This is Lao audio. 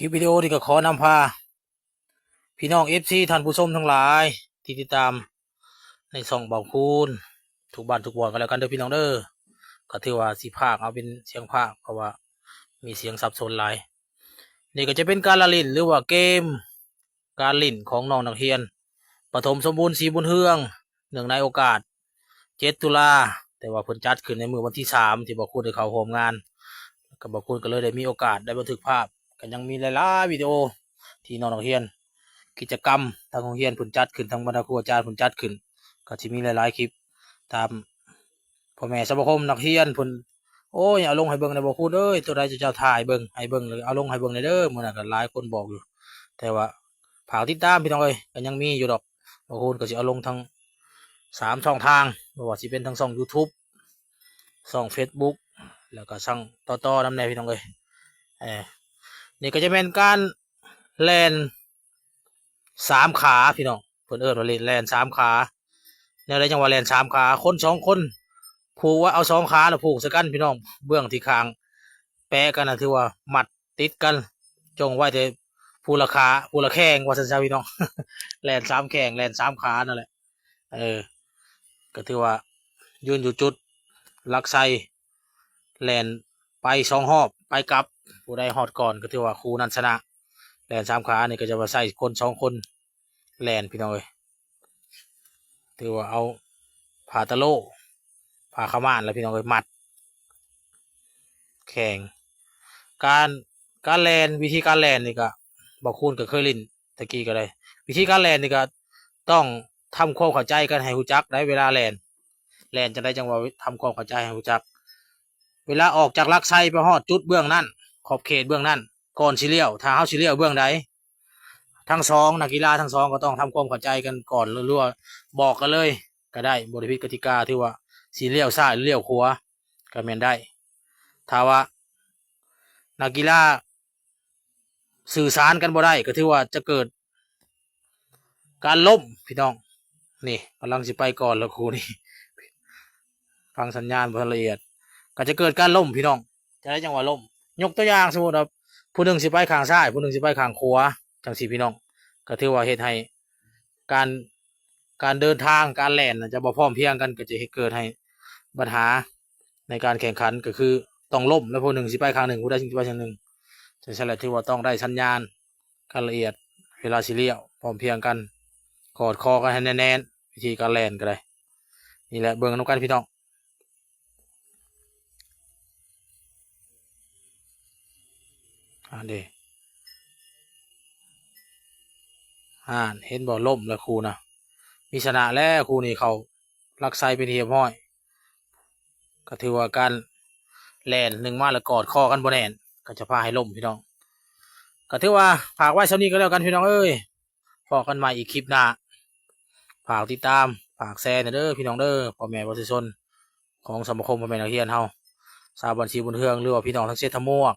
ຄລິບວິດີໂອນີ້ກໍຂໍນຳພາພີ່ນ້ອງເອັຟຊີ ທ່ານຜູ້ຊົມທັງຫຼາຍທີ່ຕິດຕາມໃນຊ່ອງເບົາຄູນ ທຸກບ້ານທຸກບ່ອນກໍແລ້ວກັນເດີພີ່ນ້ອງເດີ. ກໍຖືວ່າຊິພາກເອົາເປັນສຽງພາກ ເພາະວ່າມີສຽງສັບສົນຫຼາຍ. ນີ້ກໍຈະເປັນການລະຫຼິ້ນ ຫຼືວ່າເກມ ການຫຼິ້ນຂອງນ້ອງນັກຮຽນປະຖົມສົມບູນ ສີບຸນເຮືອງ ເນື່ອງໃນໂອກາດເຈັດຕຸລາ, ແຕ່ວ່າເພິ່ນຈັດຂຶ້ນໃນມື້ວັນທີສາມ ທີ່ເບົາຄູນໄດ້ເຂົ້າຮ່ວມງານ, ແລ້ວກໍເບົາຄູນກໍເລີຍໄດ້ມີໂອກາດໄດ້ບັນທຶກພາບ. ກໍຍັງມີຫຼາຍໆວິດີໂອທີ່ນ້ອງນັກຮຽນ ກິດຈະກຳທາງໂຮງຮຽນເພິ່ນຈັດຂຶ້ນ, ທາງບັນດາຄູອາຈານເພິ່ນຈັດຂຶ້ນ, ກໍຊິມີຫຼາຍໆຄລິບຕາມ ພໍ່ແມ່ສະມາຄົມນັກຮຽນເພິ່ນ ໂອ້ຍ ເອົາລົງໃຫ້ເບິ່ງແດ່ເບົາຄູນເອີຍ, ໂຕໃດເຈົ້າຖ່າຍເບິ່ງ ໃຫ້ເບິ່ງ ເອົາລົງໃຫ້ເບິ່ງແດ່ເດີ. ມື້ນັ້ນກໍຫຼາຍຄົນບອກຢູ່ ແຕ່ວ່າຝາກຕິດຕາມພີ່ນ້ອງເອີຍ, ກໍຍັງມີຢູ່ດອກ. ເບົາຄູນກໍຊິເອົາລົງທັງສາມຊ່ອງທາງ, ບໍ່ວ່າຊິເປັນທັງຊ່ອງຢູທູບ ຊ່ອງເຟສບຸກ ແລ້ວກໍຊ່ອງຕໍ່ໆນຳແດ່ພີ່ນ້ອງເອີຍ. ເອີ ນີ້ກໍຈະແມ່ນການແລ່ນ ສາມຂາພີ່ນ້ອງ, ເພິ່ນເອີ້ນວ່າເລ່ນແລ່ນສາມຂາ. ແນວໃດຈັ່ງວ່າແລ່ນສາມຂາ? ຄົນສອງຄົນຜູກວ່າເອົາສອງຂານະຜູກໃສ່ກັນພີ່ນ້ອງ, ເບື້ອງທີ່ຂ້າງແປະກັນນະ ຖືວ່າມັດຕິດກັນ ຈົ່ງໄວ້ແຕ່ຜູ້ລະຂາ ຜູ້ລະແຂ້ງວ່າຊັ້ນຊະພີ່ນ້ອງ. ແລ່ນສາມແຂ້ງ ແລ່ນສາມຂານັ້ນແຫຼະ. ເອີ ກໍຖືວ່າຢືນຢູ່ຈຸດຫຼັກໄຊ ແລ່ນໄປສອງຮອບ ໄປກັບ, ຜູ້ໃດຮອດກ່ອນກໍຖືວ່າຄູ່ນັ້ນຊະນະ. ແລ່ນສາມຂານີ້ກໍຈະວ່າໃຊ້ຄົນສອງຄົນແລ່ນພີ່ນ້ອງເອີຍ, ຖືວ່າເອົາຜ້າຕະໂລ່ ຜ້າຂາວມ້ານລະພີ່ນ້ອງເອີຍ ມັດແຂ້ງ. ການ ການແລ່ນ ວິທີການແລ່ນນີ້ກະ ເບົາຄູນກໍເຄີຍຫຼິ້ນ ຕະກີ້ກໍໄດ້. ວິທີການແລ່ນນີ້ກໍຕ້ອງທຳຄວາມເຂົ້າໃຈກັນໃຫ້ຮູ້ຈັກໄດ໋ ເວລາແລ່ນ. ແລ່ນຈັ່ງໃດຈັ່ງວ່າທຳຄວາມເຂົ້າໃຈໃຫ້ຮູ້ຈັກ? ເວລາອອກຈາກຫຼັກໄຊໄປຮອດຈຸດເບື້ອງນັ້ນ ຂອບເຂດເບື້ອງນັ້ນ ກ່ອນຊິລ້ຽວ, ຖ້າເຮົາຊິລ້ຽວເບື້ອງໃດ, ທັງສອງ ນັກກິລາທັງສອງກໍຕ້ອງທຳຄວາມເຂົ້າໃຈກັນກ່ອນ ຫຼືວ່າບອກກັນເລີຍກໍໄດ້, ບໍ່ໄດ້ຜິດກະຕິກາ. ຖືວ່າຊິລ້ຽວຊ້າຍ ຫຼືລ້ຽວຂວາກໍແມ່ນໄດ້. ຖ້າວ່ານັກກິລາ ສື່ສານກັນບໍ່ໄດ້ ກໍຖືວ່າຈະເກີດການລົ້ມພີ່ນ້ອງ. ນີ້ກຳລັງຊິໄປກ່ອນແລ້ວຄູ່ນີ້, ຟັງສັນຍານບໍ່ທັນລະອຽດ ກໍຈະເກີດການລົ້ມພີ່ນ້ອງ. ຈະໄດ້ຈັ່ງວ່າລົ້ມ, ຍົກຕົວຢ່າງ ສົມມຸດວ່າຜູ້ໜຶ່ງຊິໄປຂ້າງຊ້າຍ ຜູ້ໜຶ່ງຊິໄປຂ້າງຂວາ ຈັ່ງຊີ້ພີ່ນ້ອງ, ກໍຖືວ່າເຮັດໃຫ້ການ ການເດີນທາງ ການແລ່ນນະຈະບໍ່ພ້ອມພຽງກັນ, ກໍຈະເຮັດເກີດໃຫ້ບັນຫາໃນການແຂ່ງຂັນ ກໍຄືຕ້ອງລົ້ມ ແລະ ຜູ້ໜຶ່ງຊິໄປຂ້າງໜຶ່ງ ຜູ້ໃດຊິໄປຂ້າງໜຶ່ງ. ຈັ່ງຊັ້ນແຫຼະ ຖືວ່າຕ້ອງໄດ້ສັນຍານ ການລະອຽດ ເວລາຊິລ້ຽວ ພ້ອມພຽງກັນ ກອດຄໍກັນໃຫ້ແໜ້ນໆ. ວິທີການແລ່ນກໍໄດ້ ນີ້ແຫຼະ ເບິ່ງນຳກັນພີ່ນ້ອງ. ອັນເດ ຫັ້ນ ເຫັນບໍ່ ລົ້ມແລ້ວຄູ່ນະ. ມີຊະນະແລ້ວຄູ່ນີ້ ເຂົ້າຫຼັກໄຊເປັນທີ່ຮຽບຮ້ອຍ. ກໍຖືວ່າການແລ່ນໜຶ່ງມາແລ້ວກອດຄໍກັນບໍ່ແໜ້ນ ກໍຈະພາໃຫ້ລົ້ມພີ່ນ້ອງ. ກໍຖືວ່າຝາກໄວ້ສ່ຳນີ້ກໍແລ້ວກັນພີ່ນ້ອງເອີຍ, ພໍ້ກັນໃໝ່ອີກຄລິບໜ້າ. ຝາກຕິດຕາມ ຝາກແຊແດ່ເດີພີ່ນ້ອງເດີ, ພໍ່ແມ່ປະຊາຊົນຂອງສະມາຄົມພໍ່ແມ່ນັກຮຽນເຮົາ ຊາວບ້ານສີບຸນເຮືອງ ຫຼືວ່າພີ່ນ້ອງທາງເຊດຖະມວກ